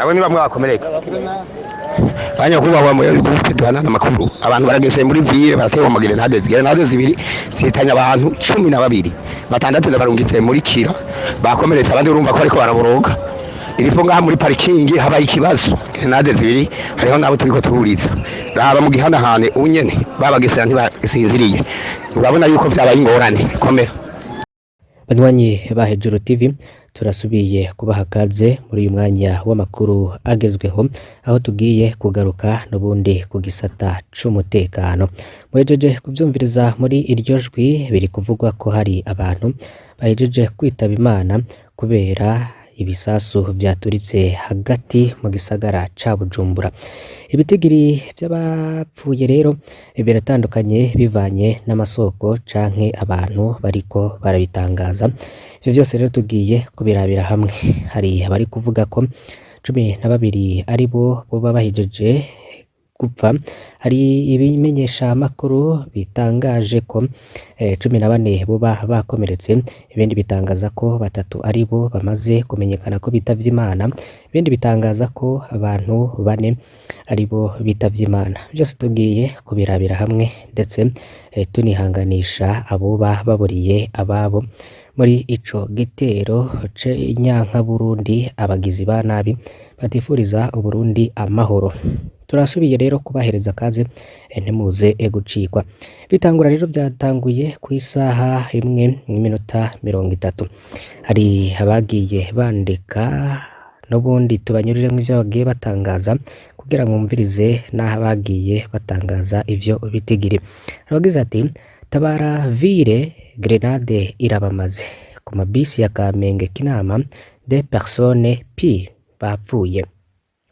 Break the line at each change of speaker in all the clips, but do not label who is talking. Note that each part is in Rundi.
Abo ni bamwe bakomereka. Banyakubahwa mu groupe duhanana amakuru, abantu barageze muri ville, baratewe amagerenade, grenade zibiri zihitanye abantu 12, batandatu ndabarungitse muri kira bakomeretse, abandi urumva ko bariko baraboroga. Iripfo ngaha muri parikingi habaye ikibazo, grenade zibiri, hariho nabo turiko tururiza. Raba mu gihanahane unyene babagesera ntibasinziriye, urabona yuko vyabaye ingorane komera.
Banywanyi ba Hejuru TV, turasubiye kubaha kaze muri uyu mwanya w'amakuru agezweho, aho tugiye kugaruka n'ubundi ku gisata c'umutekano. Muhejeje kuvyumviriza muri iryo jwi, biri kuvugwa ko hari abantu bahejeje kwitaba Imana kubera ibisasu vyaturitse hagati mu gisagara ca Bujumbura. Ibitigiri vy'abapfuye rero biratandukanye bivanye n'amasoko canke abantu bariko barabitangaza. Ivyo vyose rero tugiye kubirabira hamwe. Hari abari kuvuga ko 12 aribo boba bahejeje gupfa, hari ibimenyesha makuru bitangaje ko 14 boba bakomeretse, ibindi bitangaza ko batatu aribo bamaze kumenyekana ko bitavye Imana, ibindi bitangaza ko abantu bane aribo bitavye Imana. Vyose tugiye kubirabira hamwe, ndetse tunihanganisha aboba baburiye ababo muri ico gitero c'inyankaburundi, abagizi ba nabi batifuriza Uburundi amahoro. Turasubiye rero kubahereza kaze, ntimuze gucikwa. Bitangura rero vyatanguye ku isaha 1:30. Hari abagiye bandika, n'ubundi tubanyuriremwo ivyo bagiye batangaza kugira mwumvirize n'aho bagiye batangaza ivyo bitigiri. Abagize ati: "Tabara ville, grenade irabamaze ku mabisi ya Kamenge, Kinama, deux personnes pi bapfuye."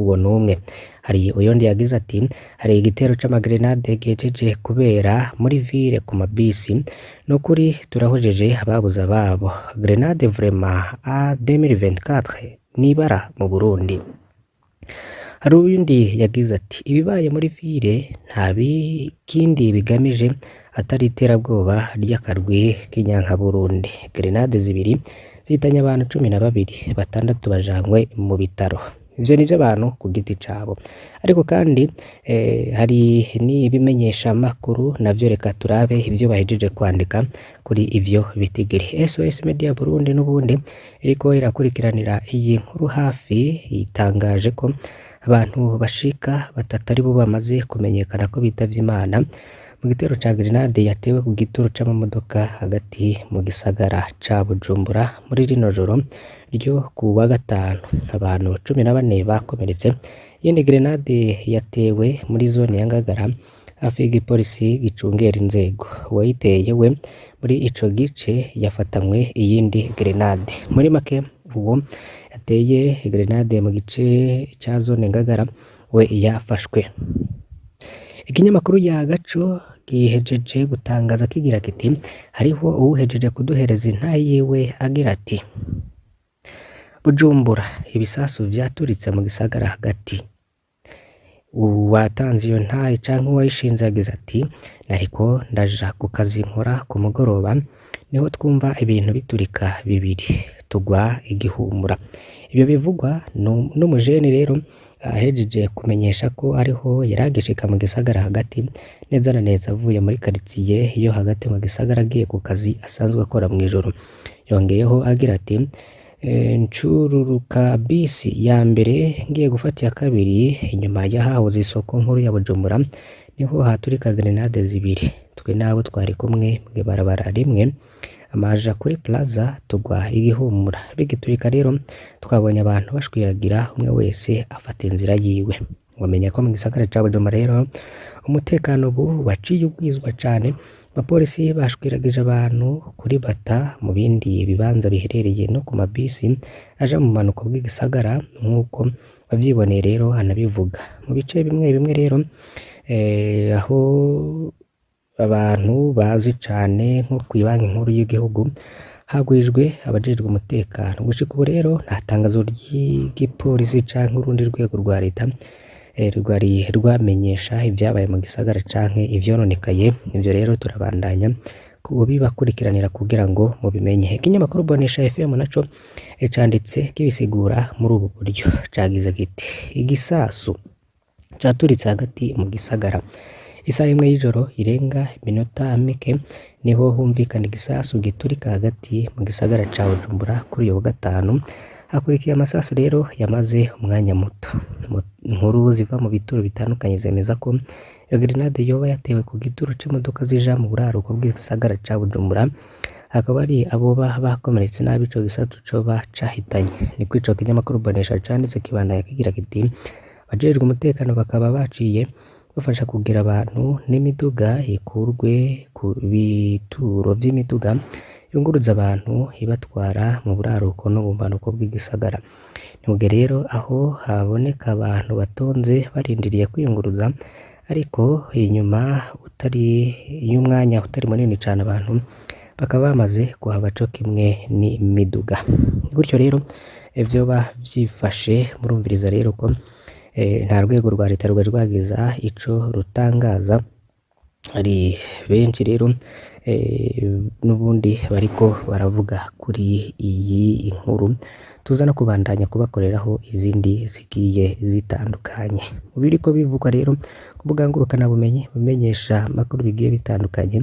Uwo numwe. Hari uyundi yagize ati: "Hari igitero c'amagrenade gihejeje kubera muri ville ku mabisi, nukuri turahojeje ababuze ababo, grenade vraiment a 2024 nibara mu Burundi." Hari uyundi yagize ati: "Ibibaye muri ville nta kindi bigamije atari iterabwoba ry'akarwi k'inyankaburundi, grenade zibiri zihitanye abantu 12, batandatu bajanywe mu bitaro." Ivyo ni ivy'abantu ku giti cabo, ariko kandi hari n'ibimenyesha makuru navyo, reka turabe ivyo bahejeje kwandika kuri ivyo bitigiri. SOS Media Burundi n'ubundi iriko irakurikiranira iyi nkuru hafi, itangaje ko abantu bashika batatu aribo bamaze kumenyekana ko bitavye Imana mu gitero ca grenade yatewe ku gituro c'amamodoka hagati mu gisagara ca Bujumbura muri rino joro ryo ku wa gatanu. Abantu 14 bakomeretse. Iyindi grenade yatewe muri zone ya Ngagara hafi y'igipolisi gicungera inzego. Uwayiteye we muri ico gice yafatanywe iyindi grenade. Muri make, uwo yateye grenade mu gice ca zone Ngagara we yafashwe. Ikinyamakuru ya Gaco gihejeje gutangaza kigira kiti: "Hariho uwuhejeje kuduhereza intahe yiwe agira ati: Bujumbura, ibisasu vyaturitse mu gisagara hagati." Uwatanze iyo ntahe canke uwayishinze yagize ati: "Nariko ndaja ku kazi nkora ku mugoroba, niho twumva ibintu biturika bibiri, tugwa igihumura." Ivyo bivugwa n'umujene rero ahejeje kumenyesha ko ariho yaragishika mu gisagara hagati neza na neza, avuye muri quartier yo hagati mu gisagara agiye ku kazi asanzwe akora mw'ijoro. Yongeyeho agira ati: "Ncururuka bisi ya mbere, ngiye gufata iya kabiri, inyuma y'ahahoze isoko nkuru ya Bujumbura niho haturika grenade zibiri. Twe nabo twari kumwe mw'ibarabara rimwe amaja kuri Plaza tugwa igihumura. Bigiturika rero twabonye abantu bashwiragira, umwe wese afata inzira yiwe." Wamenya ko mu gisagara ca Bujumbura rero umutekano ubu waciye ugwizwa cane. Abapolisi bashwiragije abantu kuri bata mu bindi bibanza biherereye no ku mabisi aja mu bumanuko bw'igisagara, nk'uko wavyiboneye rero anabivuga. Mu bice bimwe bimwe rero aho abantu bazi cane nko kw'ibanki nkuru y'igihugu hagwijwe abajejwe umutekano. Gushika ubu rero nta tangazo ry'igipolisi canke urundi rwego rwa leta rwari rwamenyesha ivyabaye mu gisagara canke ivyononekaye. Ivyo rero turabandanya Kubibakurikiranira kugira ngo mubimenye. Ikinyamakuru Bonesha FM naco canditse kibisigura muri ubu buryo, cagize kiti: "Igisasu caturitse hagati mu gisagara. Isaha imwe y'ijoro irenga iminota mike niho humvikana igisasu giturika hagati mu gisagara ca Bujumbura kuri uyu wa gatanu. Hakurikiye amasasu rero yamaze umwanya muto. Inkuru ziva mu bituro bitandukanye zemeza ko iyo grenade yoba yatewe ku gituro c'imodoka zija mu buraruko bw'igisagara ca Bujumbura, hakaba hari aboba bakomeretse nabi ico gisasu coba cahitanye." Niko ico kinyamakuru Bonesha canditse, kibandanya kigira kiti: "Abajejwe umutekano bakaba baciye bafasha kugira abantu n'imiduga ikurwe ku bituro vy'imiduga yunguruza abantu ibatwara mu buraruko no mu bumanuko bw'igisagara. Ni mugihe rero aho haboneka abantu batonze barindiriye kwiyunguruza, ariko inyuma utari y'umwanya utari munini cane abantu bakaba bamaze kuhaba co kimwe n'imiduga." Gutyo rero vyoba vyifashe. Murumviriza rero ko nta rwego rwa leta rwari rwagiza ico rutangaza. Hari benshi rero n'ubundi bariko baravuga kuri iyi nkuru, tuza no kubandanya kubakoreraho izindi zigiye zitandukanye. Mu biriko bivugwa rero ku mbuga ngurukanabumenyi, mu bimenyeshamakuru bigiye bitandukanye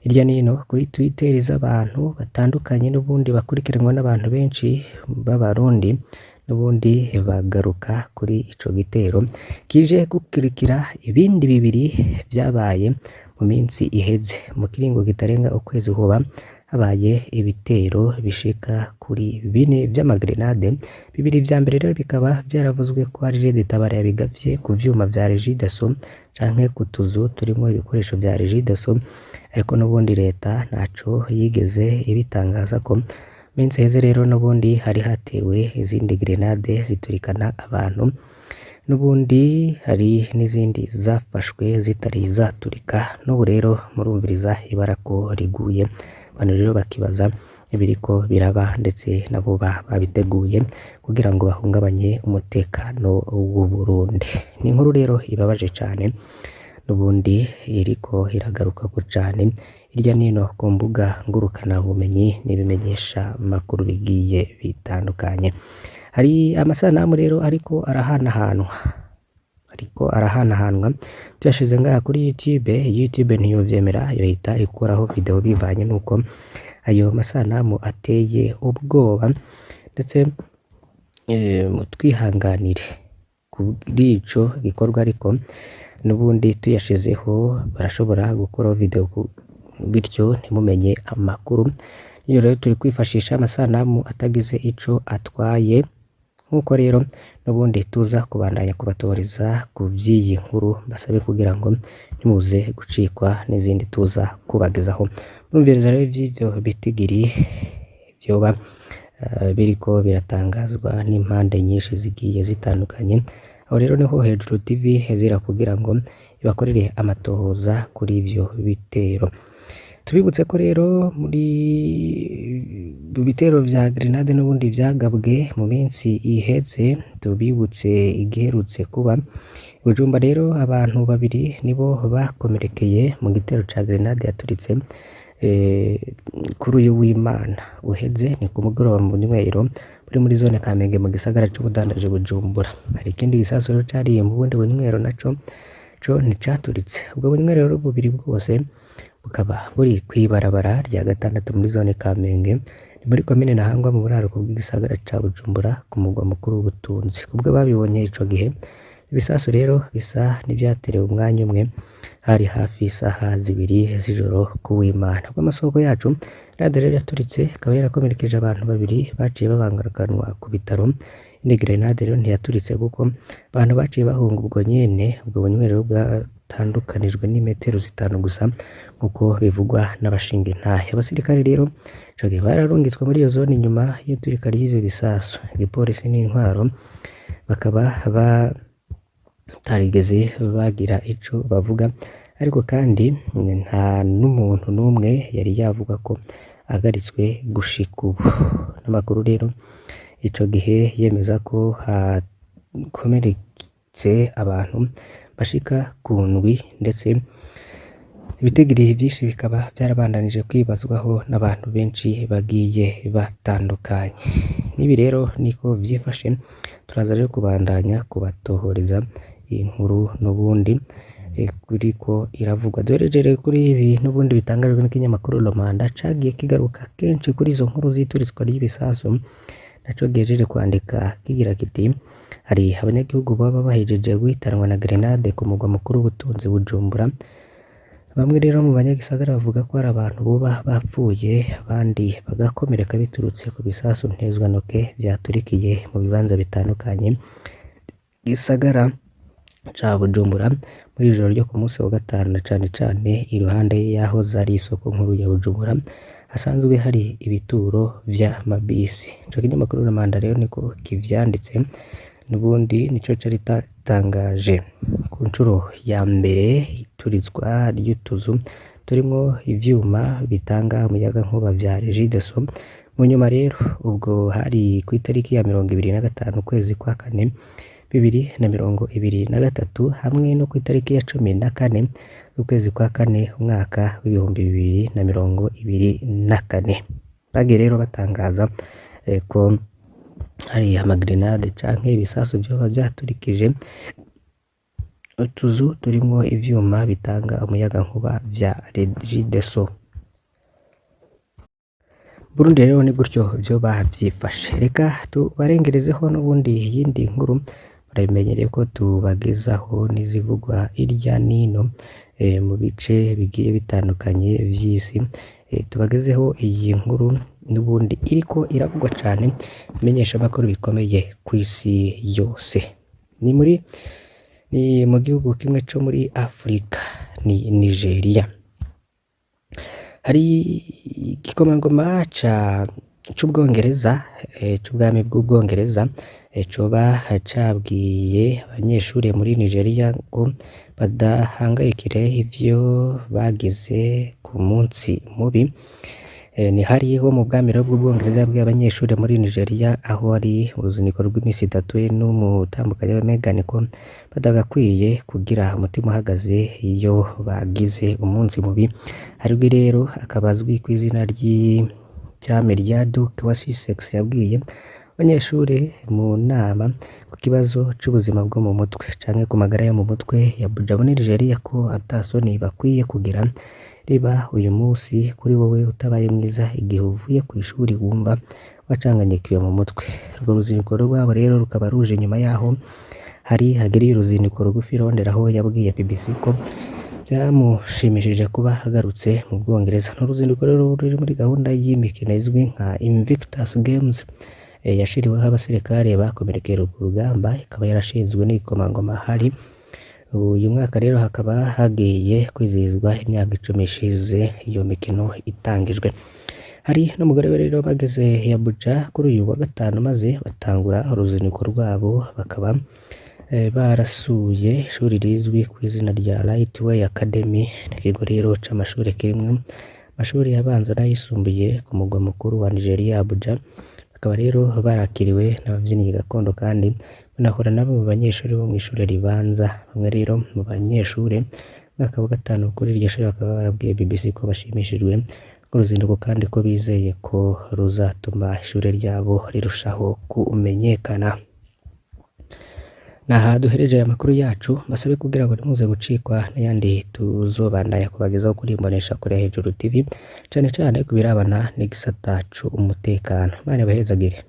hirya n'ino kuri Twitter z'abantu batandukanye n'ubundi bakurikiranwa n'abantu benshi b'Abarundi, n'ubundi bagaruka kuri ico gitero kije gukurikira ibindi bibiri vyabaye mu minsi iheze. Mu kiringo kitarenga ukwezi hoba habaye ibitero bishika kuri bine vy'amagrenade, bibiri vya mbere rero bikaba vyaravuzwe ko ari Red Tabara yabigavye ku vyuma vya Regideso canke ku tuzu turimwo ibikoresho vya Regideso, ariko n'ubundi leta ntaco yigeze ibitangazako. Minsi iheze rero n'ubundi hari hatewe izindi grenade ziturikana abantu, n'ubundi hari n'izindi zafashwe zitari zaturika. N'ubu rero murumviriza ibara ko riguye, abantu rero bakibaza ibiriko biraba ndetse nabo babiteguye kugira ngo bahungabanye umutekano w'u Burundi. Ni inkuru rero ibabaje cane, n'ubundi iriko iragarukako cane hirya n'ino ku mbuga ngurukanabumenyi n'ibimenyesha makuru bigiye bitandukanye. Hari amasanamu rero ariko arahanahanwa tuyashize ngaha kuri YouTube, YouTube ntiyovyemera, yohita ikuraho video bivanye nuko ayo masanamu ateye ubwoba, ndetse mutwihanganire kuri ico gikorwa, ariko n'ubundi tuyashizeho barashobora gukuraho video bityo ntimumenye amakuru. Iyo rero turi kwifashisha amasanamu atagize ico atwaye, nkuko rero n'ubundi tuza kubandanya kubatoreza ku vy'iyi nkuru, mbasabe kugira ngo ntimuze gucikwa n'izindi tuza kubagezaho. Murumviriza rero ivy'ivyo bitigiri vyoba biriko biratangazwa n'impande nyinshi zigiye zitandukanye. Aho rero niho Hejuru TV zira kugira ngo ibakorere amatohoza kuri ivyo bitero. Tubibutse ko rero muri bitero vya grenade n'ubundi vyagabwe mu minsi iheze, tubibutse igiherutse kuba Bujumbura rero abantu babiri nibo bakomerekeye mu gitero ca grenade yaturitse kuri uyu w'Imana uheze, ni ku mugoroba mu bunywero buri muri zone Kamenge mu gisagara c'ubudandaji Bujumbura. Hari ikindi gisasu rero cariye mu bundi bunywero naco co nticaturitse. Ubwo bunywero rero bubiri bwose bukaba buri kw'ibarabara rya gatandatu muri zone Kamenge, ni muri komine Ntahangwa mu buraruko bw'igisagara ca Bujumbura ku mugwa mukuru w'ubutunzi. Kubwo babibonye ico gihe, ibisasu rero bisa n'ivyaterewe umwanya umwe, hari hafi isaha 2 z'ijoro kuw'Imana. Kubw'amasoko yacu, grenade rero yaturitse ikaba yarakomerekeje abantu babiri baciye babangakanwa ku bitaro. Indi grenade rero ntiyaturitse kuko abantu baciye bahunga ubwo nyene. Ubwo bunywero bwatandukanijwe n'imetero 5 gusa nkuko bivugwa n'abashinga intahe. Abasirikare rero ico gihe bararungitswe muri iyo zone inyuma y'iturika ry'ivyo bisasu. Igipolisi n'intwaro bakaba batarigeze bagira ico bavuga, ariko kandi nta n'umuntu n'umwe yari yavuga ko ahagaritswe gushika ubu. N'amakuru rero ico gihe yemeza ko hakomeretse abantu bashika ku ndwi, ndetse Ibitigiri vyinshi bikaba vyarabandanije kwibazwaho n'abantu benshi bagiye batandukanye. N'ibi rero niko vyifashe, turaza rero kubandanya kubatohoreza iyi nkuru n'ubundi iriko iravugwa. Duhereje rero kuri ibi n'ubundi bitangajwe n'ikinyamakuru Le Mandat cagiye kigaruka kenshi kuri izo nkuru z'ituritswa ry'ibisasu, naco gihejeje kwandika kigira kiti: hari abanyagihugu baba bahejeje guhitanwa na grenade ku mugwa mukuru w'ubutunzi Bujumbura. Bamwe rero mu banyagisagara bavuga ko hari abantu boba bapfuye abandi bagakomereka biturutse ku bisasu ntezwantoke vyaturikiye mu bibanza bitandukanye gisagara ca Bujumbura muri ijoro ryo ku munsi wa gatanu, na cane cane iruhande y'aho zari isoko nkuru ya Bujumbura hasanzwe hari ibituro vy'amabisi. Ico kinyamakuru Le Mandat rero niko kivyanditse, n'ubundi nico cari gitangaje ku ncuro ya mbere ituritswa ry'utuzu turimwo ivyuma bitanga umuyagankuba vya Regideso. Mu nyuma rero ubwo hari kw'itariki ya 25 ukwezi kwa kane 2023 hamwe no kw'itariki ya 14 ukwezi kwa kane umwaka w'2024. Bagiye rero batangaza ko hari amagrenade canke ibisasu vyoba vyaturikije utuzu turimwo ivyuma bitanga umuyagankuba vya Regideso. Burundi rero ni gutyo vyoba vyifashe. Reka tubarengerezeho n'ubundi iyindi nkuru, murabimenyereye ko tubagezaho n'izivugwa irya nino mu bice bigiye bitandukanye vy'isi. Tubagezeho iyi nkuru n'ubundi iriko iravugwa cane menyeshamakuru bikomeye kw'isi yose. Ni mu gihugu kimwe co muri Afrika, ni Nigeria. Hari igikomangoma c'Ubwongereza, c'ubwami bw'Ubwongereza, coba cabwiye abanyeshure muri Nigeria ngo badahangayikire ivyo bagize ku munsi mubi. Ni hari wo mu bwami rero bw'Ubwongereza yabwiye abanyeshure muri Nigeria aho ari uruzinduko rw'imisi itatu we n'umutambukanyi we Meghan ko badagakwiye kugira umutima uhagaze iyo bagize umunsi mubi. Harwi rero akaba azwi kw'izina ry'icami rya Duke wa Sussex, yabwiye abanyeshure mu nama ku kibazo c'ubuzima bwo mu mutwe canke ku magara yo mu mutwe ya Abuja muri Nigeria ko ata soni bakwiye kugira. Riba uyu munsi kuri wowe utabaye mwiza igihe uvuye kw'ishuri wumva wacanganyikiwe mu mutwe. Urwo ruzinduko rwabo rero rukaba ruje nyuma yaho hari hagiriye uruzinduko rugufi Londres, aho yabwiye BBC ko vyamushimishije kuba agarutse mu Bwongereza. Ni uruzinduko rero ruri muri gahunda y'imikino izwi nka Invictus Games, yashiriweho abasirikare bakomerekeye ku rugamba, ikaba yarashinzwe n'igikomangoma Harry. Uyu mwaka rero hakaba hagiye kwizihizwa imyaka 10 ishize iyo mikino itangijwe. Hari n'umugore we rero bageze i Abuja kuri uyu wa gatanu maze batangura uruzinduko rwabo, bakaba barasuye ishuri rizwi ku izina rya Lightway Academy, ikigo rero c'amashure kirimwo amashuri abanza n'ayisumbuye ku mugwa mukuru wa Nigeria Abuja. Bakaba rero barakiriwe n'abavyinnyi gakondo kandi banahura nabo mu banyeshuri bo mw'ishure ribanza. Bamwe rero mu banyeshure mwaka wa gatanu kuri iryo shure bakaba barabwiye BBC ko bashimishijwe n'uruzinduko kandi ko bizeye ko ruzatuma ishure ryabo rirushaho kumenyekana. Naha duhereje aya makuru yacu, mbasabe kugira ngo ntimuze gucikwa n'ayandi tuzobandanya kubagezaho kuri Imbonesha Kure Hejuru TV, cane cane ku birabana n'igisata c'umutekano. Imana ibahezagire.